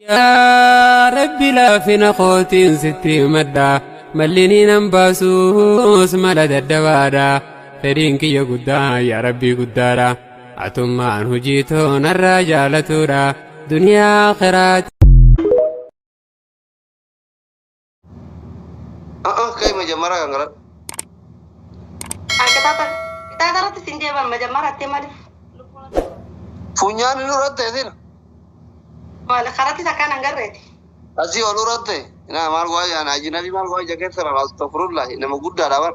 Yaa Rabbi laafina kootiin sitti himadha. Malli nan baasuus mala dadhabaadha. Fedhiin kiyya guddaa yaa Rabbi guddaadha. Atummaan hojii too narraa jaalatuudha. Duniyaa akhiraati. Kai majamara kan garan. Qixaaxa irratti siin deeban majammarattee maaliif? Funyaan inni uratte sina. Maal karatti takkaan hangarreeti. Asii ol uratte. Na maal waa jaan ajnabi maal waa jaa keessa rara astaghfirullah nama guddaadha bar.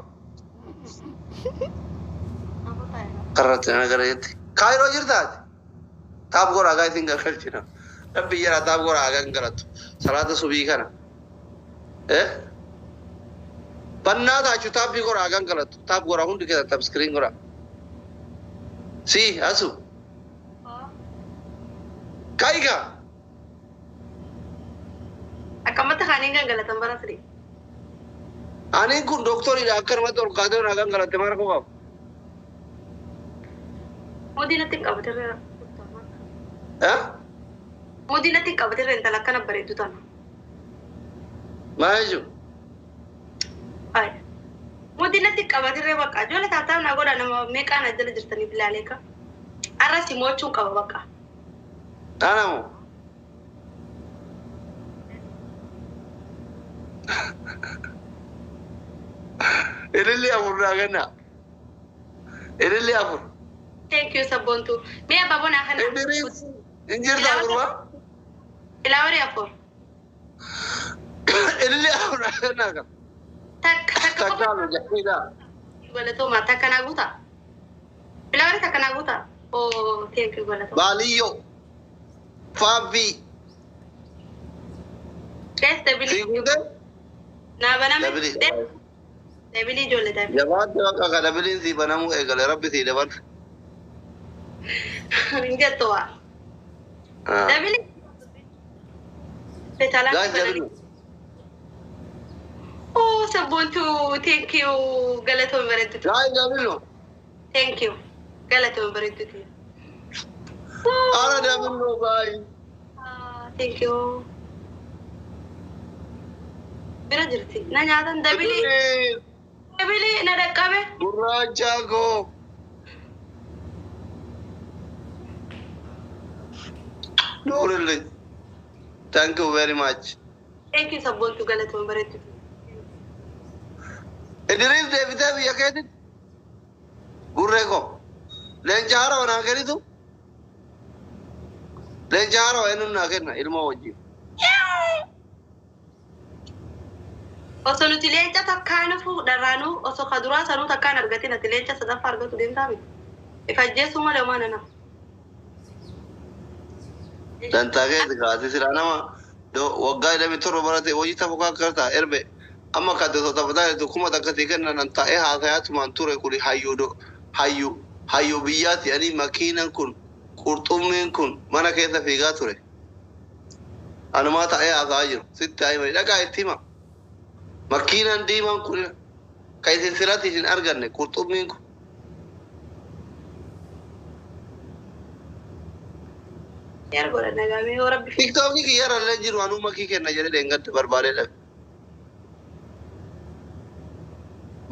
Karratti na gara jetti. Kaayiroo jirtaati. Taap godhaa gaa isin gargalchina. Rabbi jedha taap godhaa gaa hin galatu. Salaata subii kana. Eh? Bannaa taachu taappii godhaa gaa hin galatu. Taap godhaa hundi keessan taap iskiriin godhaa. Si asu. Kaayigaa. Akkamatti kaaniin gangalatan bara siree. Ani kun doktoriidha akkanumatti ol kaatee naa gangalatte maal rakkoo qaba? Mudii natti hin qabatirree. Eh? Mudii natti hin qabatirree intala akkana bareeddu tana. Maal jechuun? Ay. Mudii natti hin qabatirree bakka. Ijoollee taataaf naa godha nama meeqaa na jala jirtaniif ilaalee ka. Arra si mo'achuun qaba bakka. Ana moo? Ililli afur naa kenna. Ililli afur. Thank you sabboontu. Mee abaaboo naa kenna. Idris hin jirta gurbaa? Filaawarii afur. Ililli afur naa kennaa kan. Takka takka qofa. Takkaa nu jaalladha. Galatooma takka naa guuta. Filaawarii takka naa guuta. Oh thank you galatooma. Baaliyyoo. Faabbii. Dees dabilii. Sii guutee? Naa baname. Dabilii. Dees dabilii ijoollee dabilii. Jabaatti bakka ka dabiliin sii banamuu eegale rabbi sii dabalu. Hin jettu waa. Dabilii. Fechalaan Gaas bananii. dabilii. Oh sabboontu thank you galatoon bareeddutu. Gaas dabilii. Thank you galatoon bareeddutu. Ara dabilii baay'ee. Thank you. Bira jirti. Na nyaatan dabilii. Dabilii na dhaqqabe. Gurraacha koo. Nuurilli. Thank you very much. Thank you sabboontu galatoon bareeddutu. Idris deebitee biyya keetitti. Gurree koo. Leenca haarawaa naa kennitu. Leenca haarawaa eenyuun naa kenna ilmoo wajjin. Osoo nuti leenca takkaan fuudharraanuu osoo ka duraa sanuu takkaan argatin ati leenca sadaffaa argatu deemtaa miti. If ajjeesuu malee homaa nana. Dantaa keeti kaasi silaa nama waggaa 27 barate hojii tafa akka ta'a erbe amma kan osoo taphataa jirtu kuma takka sii kennan an taa'ee haasayaa tumaan ture kuni hayyuu hayyuu hayyuu biyyaati ani makiinan kun qurxummiin kun mana keessa fiigaa ture. Anumaa taa'ee haasa'aa jiru sitti haa himani dhaqaa itti hima. Makiinaan diimaan kun kan isin sirratti isin arganne qurxummiin kun. Yaar godha nagaamee yoo rabbi fi. Tiktookii kiyyarra illee jiru anuu makii kenna jedhee dheengadde barbaadee dhabe.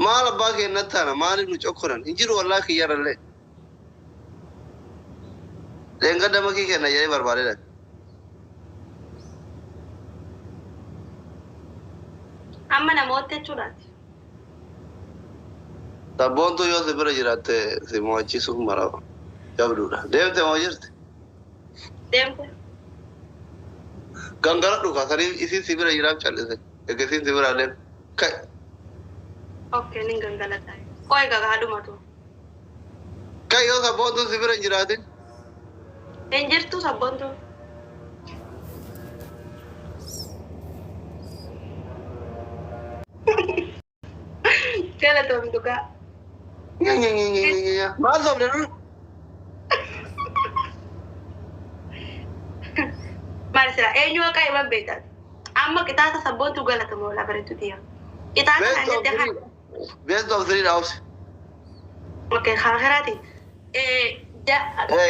Maal abbaa kennatti taana maaliif nu cokkoran hin jiru wallaa kiyyarra illee. Dheengadda makii kenna jedhee barbaadee dhabe. Amma namoota jechuudhaati. Sabboontuu yoo si bira jiraatte si mo'achiisuuf mara jabduudha. Deemte moo jirti? Deemte. Gangaladhu kaasanii isiin si bira jiraaf callise. Egaa isiin si bira deem. Kai. Okay nin gangalata. Qoy gaga hadhumatu. Kai yoo sabboontuun si bira hin jiraatin. Hin jirtu sabboontuun. Galatoom dhugaa. Maal sobde nunu? Maal sira eenyu akka himan beektaati. Amma qixaata sabboontuu galatama walaa bareedu tiya. Qixaata Best naan of jette three. Best of three dha obsi. Okay karaa karaati.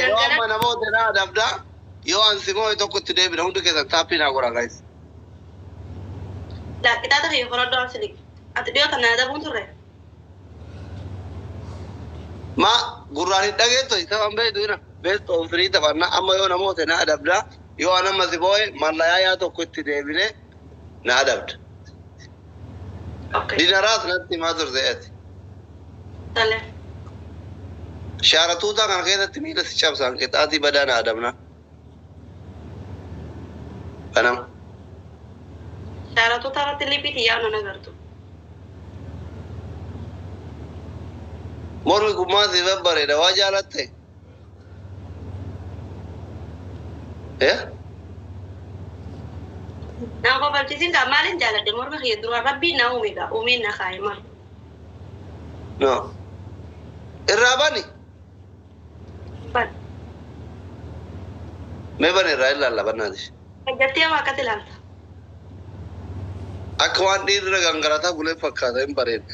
Yoo amma namoota na adabda. Yoo an si moo'e tokko itti deebina hundi keessan taappii naa godhaa guys. Laa qixaaxa kiyya fudhadhu asli. Ati dhiyoo tana adabuun turre. Ma gurraan hin dhageettu taphan beektu ina best of three taphanna amma yoo namoota na adabda yoo an amma si moo'e mallayaa yaa tokko itti deebine na adabda. Okay. Dinaraas natti himaa turte ati. Tole. Shaaratuutaa kana keessatti miila si cabsaan qixaatii badaa na adabna. Kanam. Shaaratoota irratti liphii xiyyaa nan agartu. Mormi gummaa si babbareeda waa jaalatte. Eh? Naan kofalchiisin gaa maalin jaaladhe morma kiyya duraa rabbiin na uume gaa uumeen na kaaye maal. No. Irraa bani. Ban. Mee bani irraa ilaalla bannaati. Hojjattee hamaa akkatti ilaalta. Akka waan dhiirri gangalataa bulee fakkaata hin bareeda.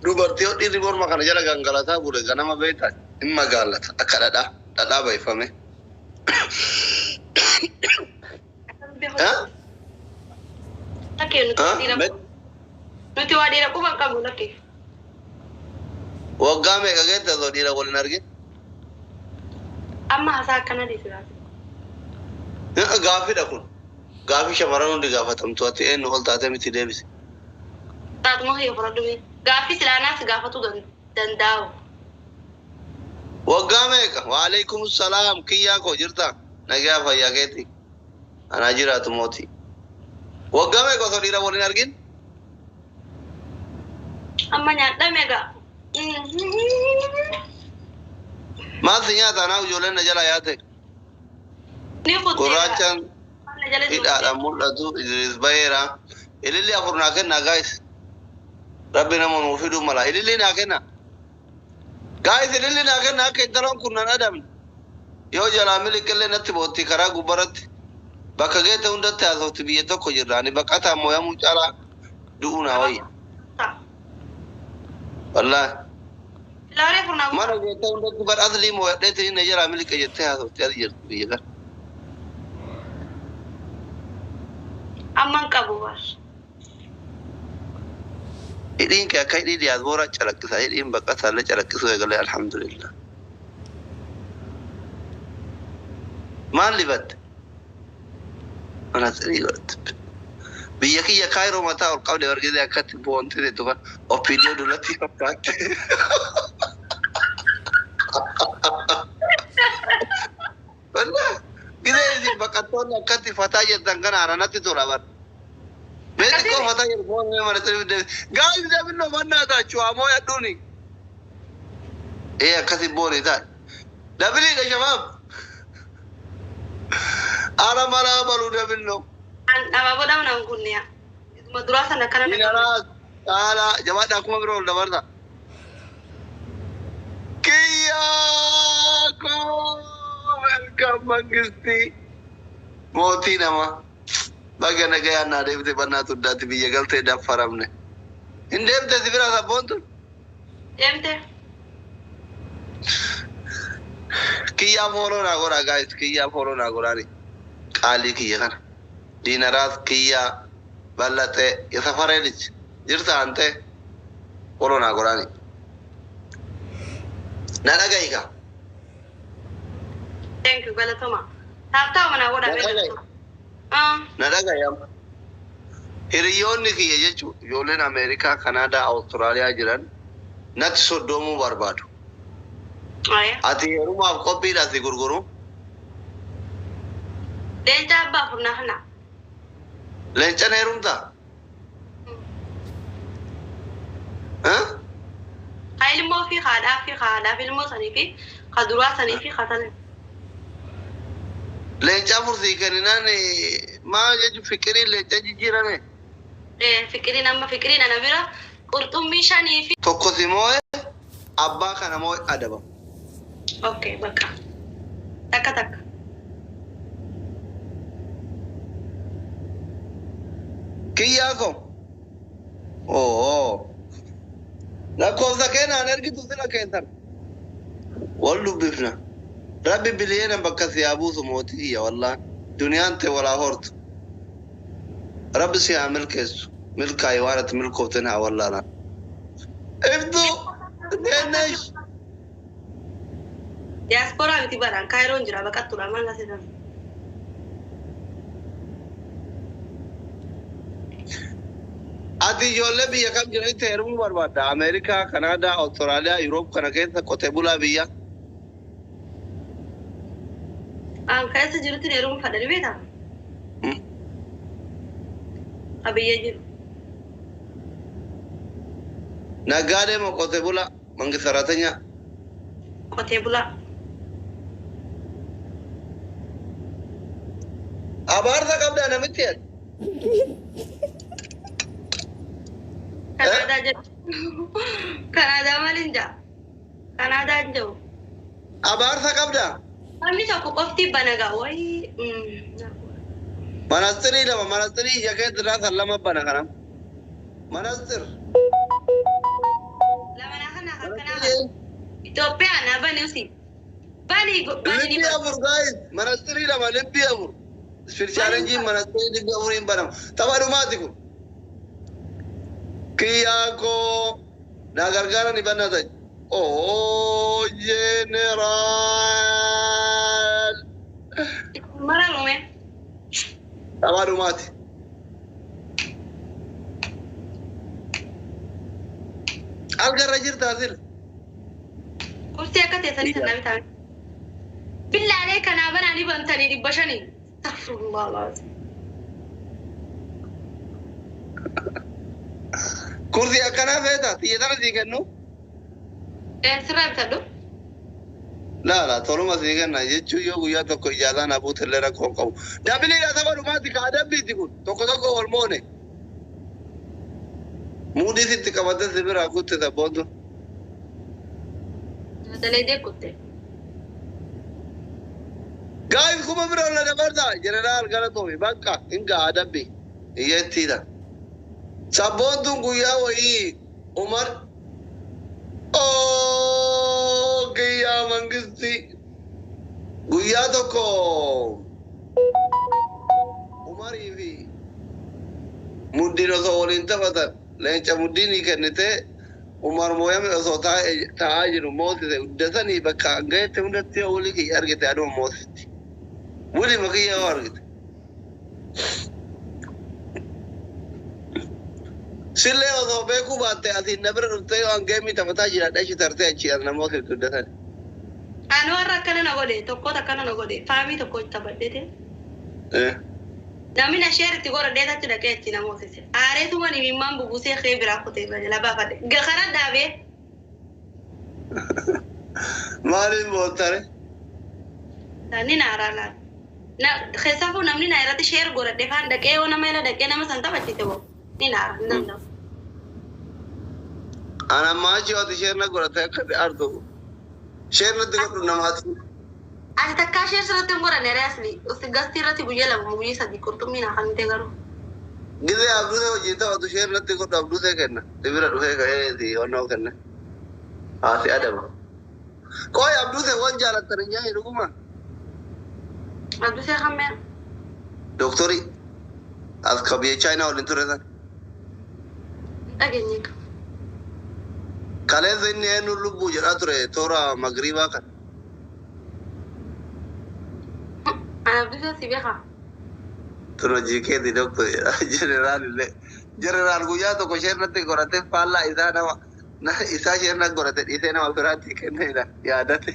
Dubartii yoo dhiirri morma kana jala gangalataa bule ganama beektaa hin magaalata akka dhadhaa dhadhaa baay'ifame. Akkamitti Lakkee nuti dhiira nuti waa dhiira quba hin qabnu lakkee. Waggaa meeqa keessa osoo dhiira waliin argin? Amma haasaa akkana dhiisi laata. Gaaffiidha kun. Gaaffii shamarran hundi gaafatamtu ati eenyu ol taatee miti deebise. Taatuma kiyya fudhadhu mee. Gaaffii silaanaas gaafatuu danda'u. Waggaa meeqa? Waalaikum salaam kiyyaa koo jirta? Nagaa fayyaa keeti. Anaa jiraatu mootii. Waggaa meeqa osoo dhiira waliin argin? Amma nyaadhame gaa. Maal si nyaata anaa ijoolleen na jala yaate? Ni kuttee. Gurraachaan Na jala jiru. hidhaadhaan mul'atu Idris baheera. Ililli afur naa kenna guys. Rabbi nama nuu fiduu mala. Ililli naa kenna. Guys ililli naa kenna akka intaloon kun nan adamne. Yoo jalaa miliqillee natti bootti karaa gubbaratti. Bakka geete hundatti haasofti biyya tokko jirra. Ani baqataa mooyamuu caalaa du'uu naa wayya. Wallaahi. Filaaree furnaa Mana geete hundatti bar aslii mooyadheetti inni jalaa miliqe jettee haasofti as jirtu biyya kana. Amma hin qabu bar. Hidhiin kee akka hidhii diyaasbooraa calaqqisa. Hidhiin baqataallee calaqqisuu eegalee alhamdulillah. Maal dibatte? Mana xirii godhatte. Biyya kiyya Kaayiroo mataa ol qabde bargeedee akkatti boontee jettu kan OPDO dullatti fakkaatte. Wallaahi gizee isin baqattoonni akkatti fataa jettan kana haranatti tola bar. Mee xiqqoo fataa jedhu foon mee mana xirii fidee. Gaa'is dabinnoo mannaa taachuu amoo yadhuuni. Ee akkasi booni ta'a. Dabiliidha shabaab. Ara maraa baluu dabinnoo. Abaaboo dhabnaan kunne yaa. Isuma duraa sana akkana na Minaraa caalaa jabaadhaa akkuma biroo ol dabarta. Kiyyaa koo welcome mangistii mootii nama baga nagayaan naa deebite bannaa tuddaatti biyya galtee daffaramne. Hin deemte si bira sabboontu. Deemte. Kiyyaa follow naa godhaa guys kiyyaa follow naa godhaani qaalii kiyya kana. Diinaraas kiyyaa bal'axee safaree ልጅ jirta ante follow naa godhaani. Na dhaga'i kaa. Thank you galatoma. Taaptaa mana godhaa Na dhaga'i. Ah. Na dhaga'i amma. Hiriyoonni kiyya jechuun ijoolleen Ameerikaa, Kanaadaa, Awustiraaliyaa jiran natti soddoomuu barbaadu. Aya. Ati heerumaaf qophiidha si gurguru. Leenca abbaa furnaa kana. Leencan heerumtaa? Eh? Haa ilmoo fi haadhaa fi haadhaaf ilmoo sanii fi kaduraa sanii fi katana. Leenca afur sii kenninaan maal jechuun fiqiriin leenca jijjiirame? Fiqiriin amma fiqiriin ana bira qurxummii shanii fi. Tokko si moo'e abbaa kana moo'e adabamu. Okay bakka. Takka takka. Kiyyaa koo. Oo. Lakkoofsa keenaan ergitu sila keessan. Wal dubbifna. Rabbi biliyeena bakka si haa buusu mootii kiyya wallaan. Duniyaan tee walaa hortu. Rabbi si haa milkeessu. Milkaa'i waan ati milkoofteen haa wallaalan. Iftu Deennesh. Diyaasporaa miti baraan Kaayiroon jira baqattuudha maal asirra. Ati ijoollee biyya kam jiranitti heerumuu barbaadda? Ameerikaa, Kanaadaa, Awustiraaliyaa, Yuuroop kana keessa qotee bulaa biyya. Aan keessa jirutti heerumuu fadha ni beektaa? Ka biyya jiru. Naggaadee moo qotee bulaa? Mangi saratenyaa? Qotee bulaa. Abaarsa qabdaa namitti ati? Kanaadaa jedhu. Kanaadaa maaliin jaa? Kanaadaa hin jiru. Abaarsa qabdaa? Namni tokko qofti bana gaa wayii. Manastirii lama manastirii ija keetti irraa san lama bana kana. Manastir. Lama naa kana akkanaa kana. Itoophiyaa naa bani usi. Bani bani ni Libbii bana. afur guys. Manastirii lama libbii afur. Spir challenge manastirii libbii afuriin banama. Tapha dhumaati kun. Kiyyaa koo naa gargaara ni bannata. Oh jeneraal. Mara lume. Tapha dhumaati. Algarra jirtaa sila. Kursi akka teessanii sana bitaa. Billaalee kanaa banaa ni bantanii 500. Astaghfirullah alazim. Kursi akkanaa feeta xiyya tana sii kennu. Sirraa bitadhu. Laa laa toluma sii kenna jechuun yoo guyyaa tokko ijaazaa na buute illee rakkoo hin qabu. Dabiliidha tapha dhumaati ka adabbiiti kun tokko tokko wal moone. Muudii sitti qabatte si biraa kutte sabboontu. Dalaydee kutte. Gaayis kuma bira ol na dabarsa jeneraal galatoomi bakka hin ga'a adabbi hiyyettiidha. Sabboontuun guyyaa wayii Umar Oo kiyyaa mangisti guyyaa tokko Umarii fi Muddiin osoo waliin taphatan leenca muddiinii kennite Umar mooyame osoo taa'aa jiru moosise dasanii bakka gahetti hundatti yoo wulii kiyya argite aduma moosisti. Wulima kiyya yoo argite. Sillee osoo beekuu baatte asiin na bira dhuftee yoo an geemii taphataa jiraadhe achi tartee achi as na moosiftu dasani. Ani warra akkana na godhe tokkotu akkana na godhe faamii tokko taphadheete. Namni na sheer itti godhadhee achi dhaqee achi na moosise. Aareetuman imimmaan bubusee kee biraa kutee irra jala baafadhe. Karaa dhaabee. Maaliif boottare? Ni naaraa laata. Na keessaafuu namni na irratti sheer godhadhe faan dhaqee yoo nama irra dhaqee nama san taphachiise boo ni naara hin danda'u. Ana ammaa achi ati sheer na godhate akka artu. Sheer natti godhu namaati. Ati takkaa sheer sirratti hin godhanne ree asli. Usi gastii irratti guyyaa lama guyyaa sadii qurxummii naa kan ta'e garuu. Gizee abdusee hojii taphatu sheer natti godhu abdusee kenna. Sibira dhufee ka'ee si onnoo kenna. Haati adaba. Qoy abdusee waan jaalattan hin nyaanni dhuguma. Abdusee kan mee? Doktorii as ka biyya Chaayinaa waliin ture san. Hin dhageenye. Kaleessa inni eenyuun lubbuu jedhaa ture toora magriibaa kan. Ani abdusee si beekaa. Tun hojii keeti doktor jedha jeneraal illee. Jeneraal guyyaa tokko isheen natti godhatee faallaa isaa nama isaa isheen natti godhate dhiisee nama biraatti kenneedha yaadate.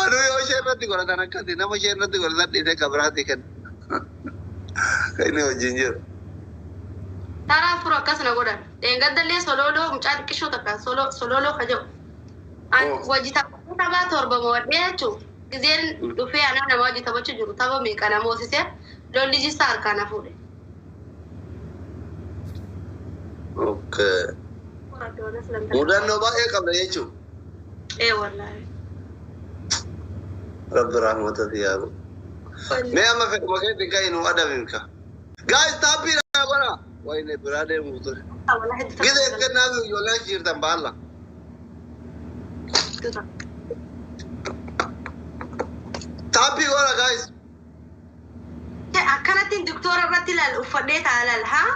Anuu yoo isheen natti godhatan akkasi nama isheen natti godhatan dhiisee kan biraatti kenna. Inni wajjin jiru. Taraa afur akkas na godhan. Dheengaddallee solooloo mucaa xiqqishoo takka solooloo ka jedhu. Ani wajji taphaa torba mo'adhee jechuun gizeen dhufee anaa nama wajji taphachuu jiru tapha meeqa na moosisee lolli jissa harkaa na fuudhe. Okay. Mudannoo baay'ee qabda jechuun. Ee wallaahi. Rabbi rahmata si haa godhu. Mee amma fedhuma keetiin ka'ii nu adabimka. Guys taappii dha godha. Wayne biraa deemuuf ture. Gizee kennaa fi ijoollee achi jirtan baalla. Tap godha, guys. Akkanattiin doktora irratti ilaal uffadhee ta'a laal haa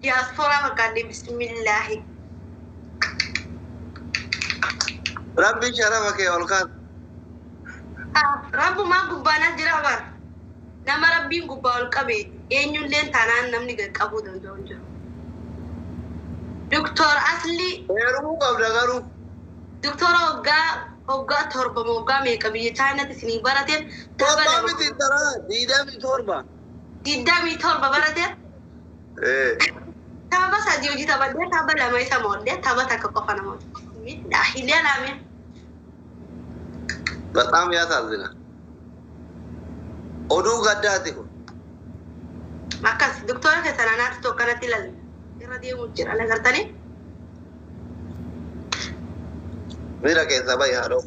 diyaaspooraa fakkaadhee, bismillaahi. Rabbi sharafa kee ol kaasa. Rabbumaa gubbaanas jira bar. Nama Rabbiin gubbaa ol qabe eenyulleen taanaan namni gad qabuu danda'u hin jiru. Doktor Asli. Heerumuu qabda garuu. Doktora waggaa 7 moo waggaa meeqa biyya Chaayinaatti isinii barateen tapha 7 lama miti taraa 27. 27 barateen tapha sadii hojii taphadhee, tapha lama isa moodhee, tapha takka qofa namoota. Bismillaahi laame. በጣም ያሳዝናል። Oduu gaddaati kun. Akkas doktora keessan anaatti tokkanatti ilal irra deemuu jira nagartanii. Miira keessa bahi, haadhoo.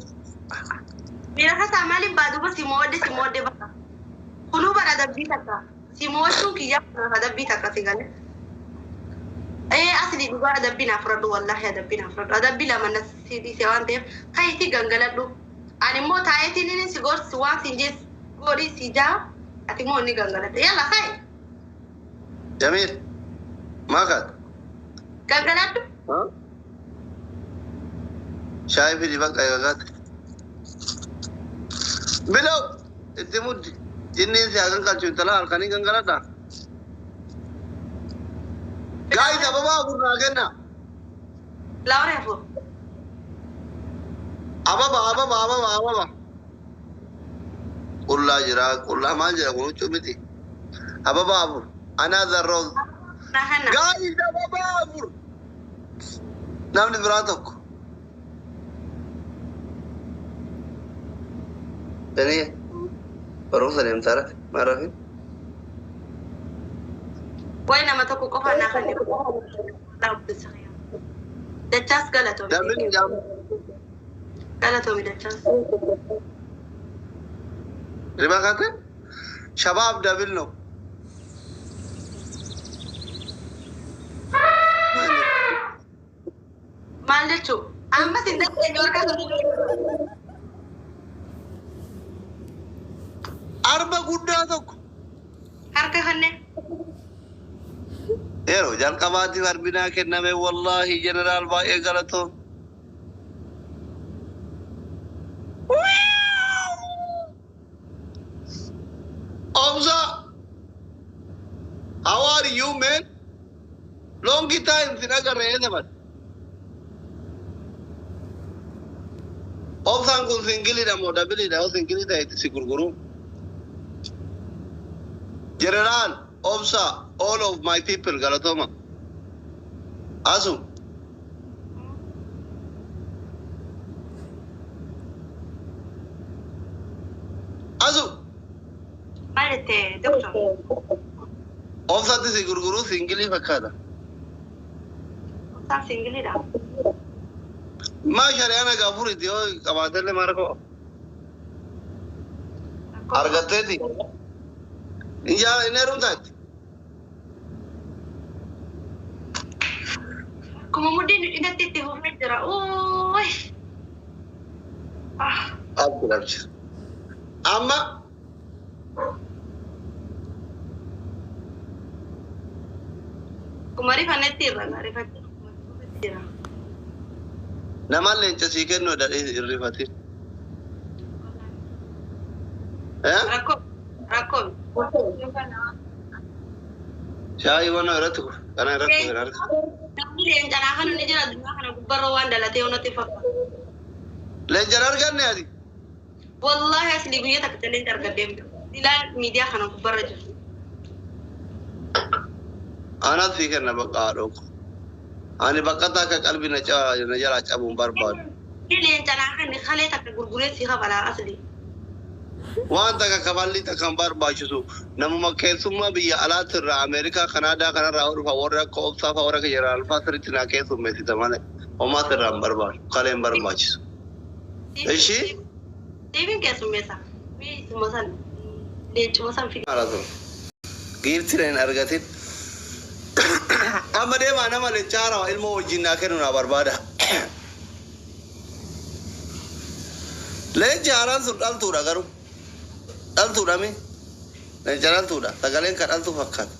Miira kasaa maaliin baaduba si moodde, si moodde bakka. Kunuu bara adabbii takka. Si mo'achuun kiyyaa kanaaf adabbii takka si gale. Ee, asli dhugaa adabbii naa fudhadhu, wallaahi adabbii naa fudhadhu. Adabbii lama na si dhiise waan ta'eef kayitii gangaladhu. Ani immoo taayetiin inni si gorsi waan si jees godhi si jaa, ati immoo inni gangaladha. Yalla kayi. Jamiil. Maa kaata? Gangaladhu. Shaayii fidi bakka eegagaati. Bilaw itti muddi. Jinniin si hagan qalchu intala halkanii gangaladha. Guys, ababaa afur naa kenna. Laura afur. Ababa, ababa, ababa, ababa. Qullaa jira, qullaa maal jira kun, huccuu miti. Ababa afur. Another rose. Naa kenna. Guys, ababa afur. Namni biraa tokko. Danii barumsa deemtaara maal rafin? Wayi nama tokko qofa naa kenne. Dachaas galatoomi. Dabni jaamu. Galatoomi, dachaas. Riba kaate? Shabaab, double ነው. Maal jechuu? Ammas hin dandeenye warqa. Arba guddaa tokko. Harka kanneen. Yeroo jalqabaatiif arbinaa kenname, wallaahi jeneraal baay'ee galatoom. Obsa, how are you, man? Long time sin agarre, eessa? Obsaan kun single dha moo double dha? Yoo single ta'e si gurguru. Jeneraal, Obsa, all of my people, galatooma. Asu. Asu. Maal jettee, doktor? Obsatti si gurguru single fakkaata. Obsaan single dha. Maa shari'aan gaafuritti yoo qabaatellee maal koo argatteeti. Inni heerumtaatti. Akkuma mudhiin hidhatti itti fufee jira. Uuy. Ah. Abshir, abshir. Amma Akkuma rifannetti irra rifatti jira. Nama leenca sii kennu dhadhee irrifatin. Rakkoo rakkoo. Shaayii waan irratti kana irratti irratti. Namni leencanaa kan inni jira addunyaa kana gubbarra waan dhalatee onatti fakkaata. Leencan arganne ati. Wallaahi asli guyyaa takka leenca argadhee miti. Ilaan miidiyaa kana gubbarra jiru. Anaaf sii kenna bakka haadhoo. Ani bakka takka qalbii na jalaa cabuun barbaadu. Leencanaa kan kalee takka gurguree si kafalaa asli. Waan takka kafalli takka hin barbaachisu. Namuma keessummaa biyya alaatti irraa Ameerikaa, Kanaadaa kanarraa dhufa, warra akka Obsaa fa'aa, warra akka Jeneraal fa'aa sirriitti naa keessummeessita malee homaa sirraa hin barbaadu. Kalee hin barbaachisu. Ishii? Deebiin keessummeessa. Miisuma san leencuma san fide. Maal giiftii hin argatin. Amma deemaa, nama leencaa haarawaa ilmoo wajjin naa kennu naa barbaada. Leenci haaraan sun dhaltuudha garuu. Dhaltuudha mi? Leenca dhaltuudha. Sagaleen kan dhaltuu fakkaata.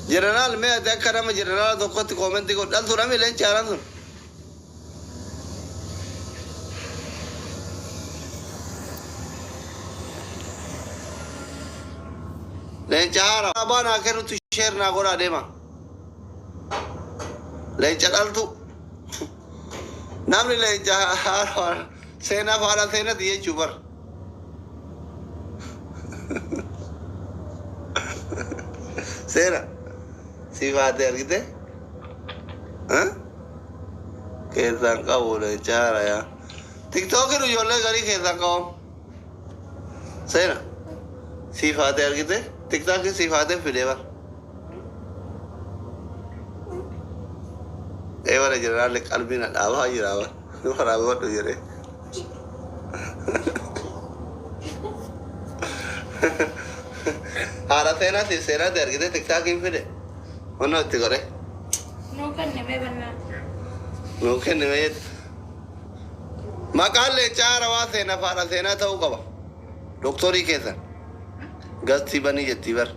Jeneraal mee ati akka nama jeneraala tokkotti koomentii godhu dhaltuudha mi leenci haaraan sun? Leenca haaraa. Abbaa naa kennutu share naa godhaa deema. Leenca dhaltu. Namni leenca haaraa seenaa faana seenati jechuu bar. Seena. Si baate argite? Keessaan qabu leenca haaraa yaa. Tiktookiin ijoollee garii keessaan qabamu. Seena. Si baate argite? Tiktookiin si baate fide bar. Ee bara jeneraali qalbii na dhaabaa jira bar. Waraabadhu jedhee. Haadha seenaa siif seenaatti argite tiktaakiin fide. Onnoo itti godhe. Nuu kenname bannaa. Nuu kennime jette. Maqaan leencaa haarawaa seenaa haadha seenaa ta'uu qaba. Doktorii keessan. Gastii banii jettii bar.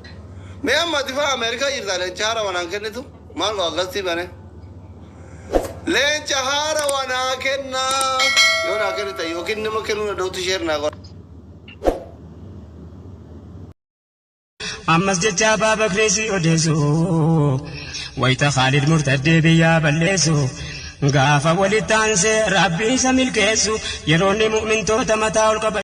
Mee amma ati fa'aa Ameerikaa jirta leenca haarawaa naan kennitu? Maal qaba gastii bane? Leenca haarawaa naa kennaa. Yoo naa kennita yookiin nama kennuu danda'utti share naa godha. Ammas jecha Abbaa Bakrii si odeessu, wayita Khaalid murtaddee biyyaa balleessu, gaafa walitti aansee Rabbi isa milkeessu, yeroo inni mu'mintoota mataa ol qaba.